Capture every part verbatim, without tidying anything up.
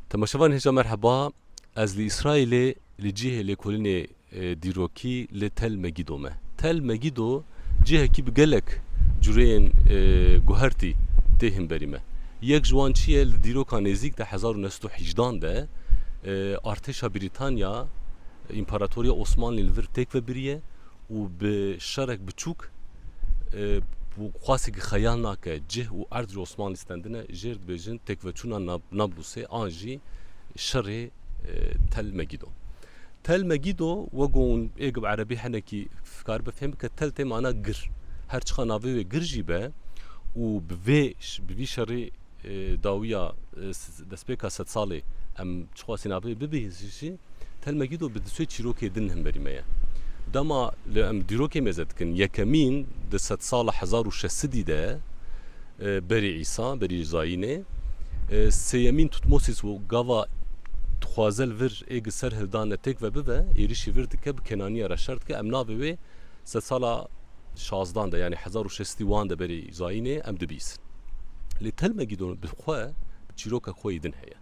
Temaşevan hêja merheba, ez li Îsraîlê li cihê lêkolînê, e, dîrokî li Tel Megîdo me. Tel Megîdo cihekî bi gelek cureyên, e, guhertî tê himberî me. Yek ji wan çi ye, li dîroka nêzîk de hezar û neh sed û hejdan de, e, artêşa Brîtanya, Împaratoriya Osmanlî li vir têk ve biriye û bi şerek biçûk, e, û xwastekî xeyal nake, cih û erd ji Osmanlî stendine, jêr dibêjin têkveçûna Nab-, Nablusê an jî şerê, e, Tel Megîdo. Tel Megîdo, wek hûn ê bi erebî henekî karibe fêm bike, tel tê mana gir. Her çiqa navê wê gir jî be û bi vê ş-, bi vî şerê, e, dawiya, e, s-, destpêka sedsalê em çiqasî navê bibihîzî jî, Tel Megîdo bi du sê çîrokê din himberî me ye. Dema li em dîrokê mêze dikin, yekemîn di sedsala hezar û şeş sedî de, e, berî Îsa, berî Zayînê, e, sêyemîn Tutmosis û gava dixwaze li vir êgi ser hildane têk ve bibe, êrişî vir dike, bi Kenaniya re şer dike, em navê wê sedsala şazdan de, yanî hezar û şeş sedî wan de berî Zayînê em dibîsin. Lê Tel Megîdo bi xwe çîroka xwe yê din heye.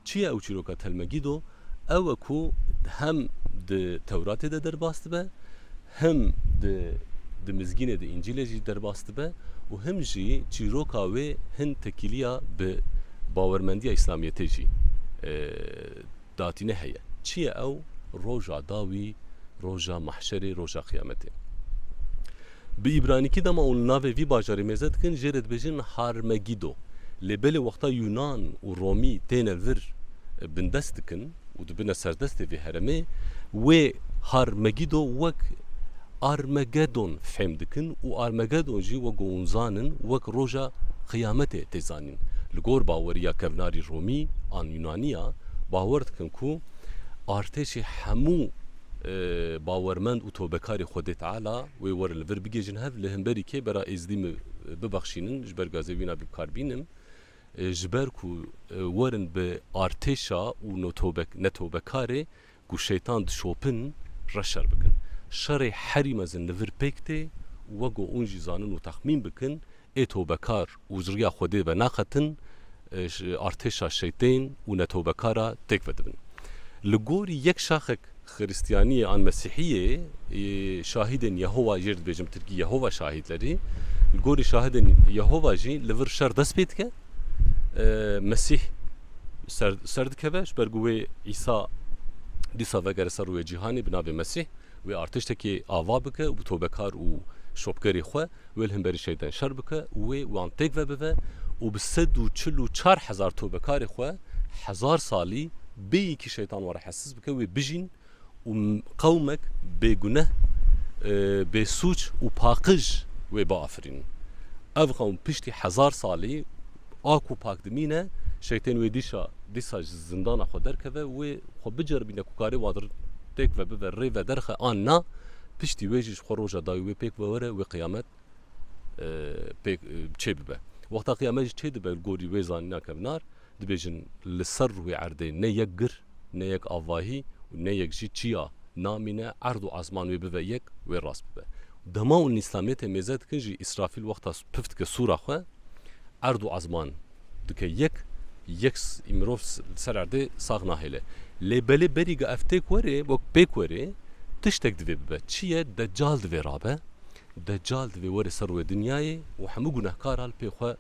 Çi ye ew çîroka Tel Megîdo? Ew e ku hem di Tewratê de derbas dibe, hem di, di Mizgînê, di Încîlê jî derbas dibe û him jî çîroka wê hin tekîliya bi bawermendiya Îslamiyetê jî, e, datîne heye. Çi ye ew? Roja dawî, roja mahşerê, roja qiyametê. Bi îbranîkî dema hûn navê vî bajarê mêze dikin, jê re dibêjin Har Megîdo. Lê belê wexta Yunan û Romî têne vir, e, bindest dikin û dibine serdestê vê heremê, wê Har Megîdo wek Armagedon fêm dikin û Armagedon jî wek hûn zanin wek roja qiyametê tê zanîn. Li gor baweriya kevnarî Romî an Yunaniya bawer dikin ku artêşê hemû, e, bawermend û tobekarê Xwedê Teala wê werin li vir bigihêjin hev, li hemberî kê? Bera Êzdî min bibexşînin, ji ber gazê wîna bi kar bînim. E, ji ber ku, e, werin bi artêşa û notobek-, netobekarê ku şeytan dişopin re şer bikin. Şerê herî mezin li vir pêk tê û wek ku hûn jî zanin û texmîn bikin, ê tobekar û ji riya Xwedê ve naqetin, e, ş-, artêşa şeytên û netobekara têk ve dibin. Li gorî yek şaxek Xiristiyaniyê an Mesîhiyê, e, şahidên Yehowa, jê re dibêjim tirkî Yehova şahidlerî, li gorî şahidên Yehova jî li vir şer dest pê dike, e, Mesîh ser, ser dikeve, ji ber ku wê Îsa dîsa vegere ser rûyê cîhanê bi navê Mesîh, wê artêştekê ava bike û bi tobekar û şopkerê xwe wê li hemberî şeytan şer bike û wê wan têk ve bive û bi sed û çil û çar hezar tobekarê xwe hezar salî bê yekî şeytan wan rehesiz bike, wê bijîn û m-, qewmek bêguneh, e, bêsûc û paqij wê biafirînin. Ev qewm piştî hezar salî ak û pak dimîne, şeytên wê dîşa, dîsa ji zindana xwe derkeve, wê xwe biceribîne ku karê wan têk ve bive, rê ve derxe an na, piştî wê jî ji xwe roja dawî wê pêk ve were, wê qiyamet, e, pêk, e, çê bibe. Wexta qiyamet jî çê dibe, li gorî wê zanîna kevnar, dibêjin li ser rûyê erdê ne yek gir, ne yek avahî û ne yek jî çiya namîne, erd û ezman wê bive yek, wê rast bibe. Dema hûn Îslamiyetê mêze dikin jî, Îsrafîl wexta pif dike sûra xwe, erd û ezman dike yek, yek s-, mirov s-, li ser erdê sax nahêle. Lê belê berî ga ev têk were, wek pêk were, tiştek divê bibe. Çi ye? Deccal divê rabe. Deccal divê were ser rûyê dinyayê û hemû gunehkara li pê xwe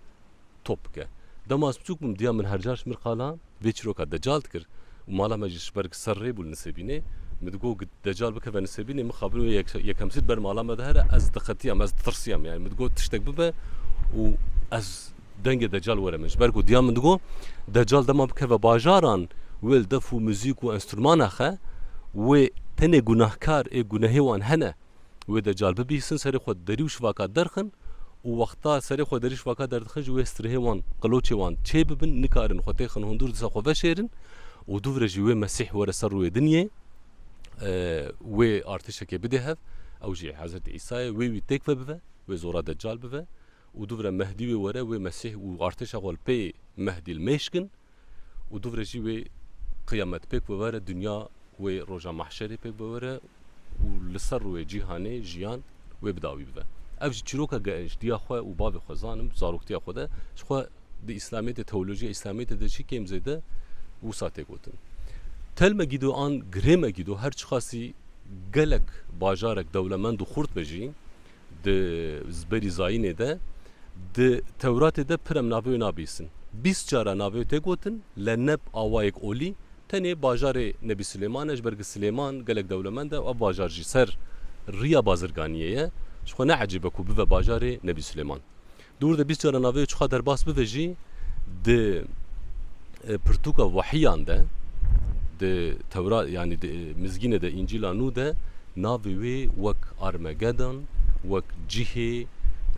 top bike. Dema ez biçûk bûm, diya min her car ji mir qala vê çîroka Deccal dikir û mala me jî ji ber ser rê bû li Nisêbînê. Min digot, Deccal bikeve Nisêbînê, mixabin wê yek-, yekemsî li ber mala me de here, ez diqetiyam, ez ditirsiyam. Yani min digot tiştek bibe û ez dengê Deccal were min. Ji ber ku diya min digot, Deccal dema bikeve bajaran, wê li def û muzîk û enstrûmana xe, wê tenê gunahkar ê gunehê wan hene, wê Deccal bibihîsin, serê xwe derî û şivaka derxin û wexta serê xwe derî şivaka derdixin jî wê strihê wan, qiloçê wan çê bibin, nikarin xwe têxin hundur, dîsa xwe veşêrin û dûvre jî wê Mesîh were ser rûyê dinyê, e, wê artêşekê bidê hev, ew jî Hezretî Îsa ye, wê wî têk ve bive, wê zora Deccal bive û dûvre Mehdî wê were, wê Mesîh û artêşa xwe li pê Mehdî li mêj kin. Û dûvre jî wê qiyamet pêk ve were, dinya wê roja mahşerê pêk ve were û li ser rûyê cîhanê jiyan wê bi dawî bibe. Ev jî çîroka ge-, ji diya xwe û bavê xwe zanim, zaroktiya xwe de, ji xwe di Îslamiyetê, teolojiya Îslamiyetê de jî kêm zêde Wisa tê gotin. Tel Megîdo an Girê Megîdo her çiqasî gelek bajarek dewlemend û xurt be jî di berî zayînê de di Tewratê de pir em navê wê nabîsin. Bîst cara navê wê tê gotin, le neb awayek olî, tenê bajarê Nebî Silêman e, ji ber ku Silêman gelek dewlemend e, ev bajar jî ser riya bazirganiyê ye. Ji xwe ne ecêb e ku bibe bajarê Nebî Silêman. Dûr de bîst cara navê wê çiqa derbas bibe jî, di, e, pirtûka wehiyan de, di Tewra-, yanî di, e, Mizgînê de, Încîla Nû de, navê wê wek Armegedon, wek cihê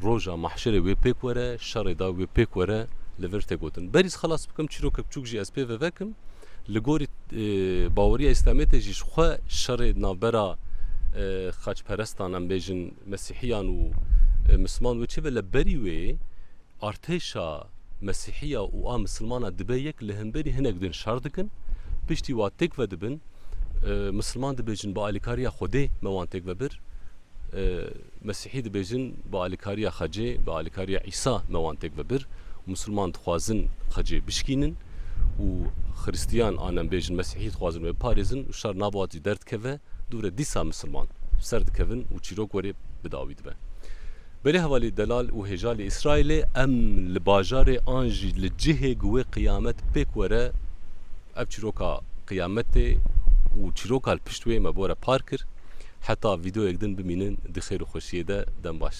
roja mahşerê wê pêk were, şerê da wê pêk were, li vir tê gotin. Berî ez xelas bikim, çîrokek biçûk jî ez pê ve vekim. Li gorî, e, baweriya Îslamiyetê jî ji xwe şerê navbera, e, xaçperestan, em bêjin, Mesîhiyan û, e, Misliman wê çi be, li berî wê artêşa Mesîhiya û a Misilmana dibe yek, li hemberî hinek din şer dikin. Piştî wa têk ve dibin, e, Misilman dibêjin bi alîkariya Xwedê me wan têk ve bir. E, Mesîhî dibêjin bi alîkariya Xecê, bi alîkariya Îsa me wan têk ve bir. Misilman dixwazin Xecê bişkînin û Xiristiyan an em bêjin Mesîhî dixwazin wê biparêzin û şer nava wan jî derdikeve. Dûre dîsa Misilman ser dikevin û çîrok werê bi dawî dibe. Belê hevalî delal û hêjalê Îsraîlê, em li bajarê an jî li cihê ku wê qiyamet pêk were, ev çîroka qiyametê û çîroka li pişt wê me bore par kir. Heta vîdeoyek din bimînin di xêr û xweşiyê de, dem baş.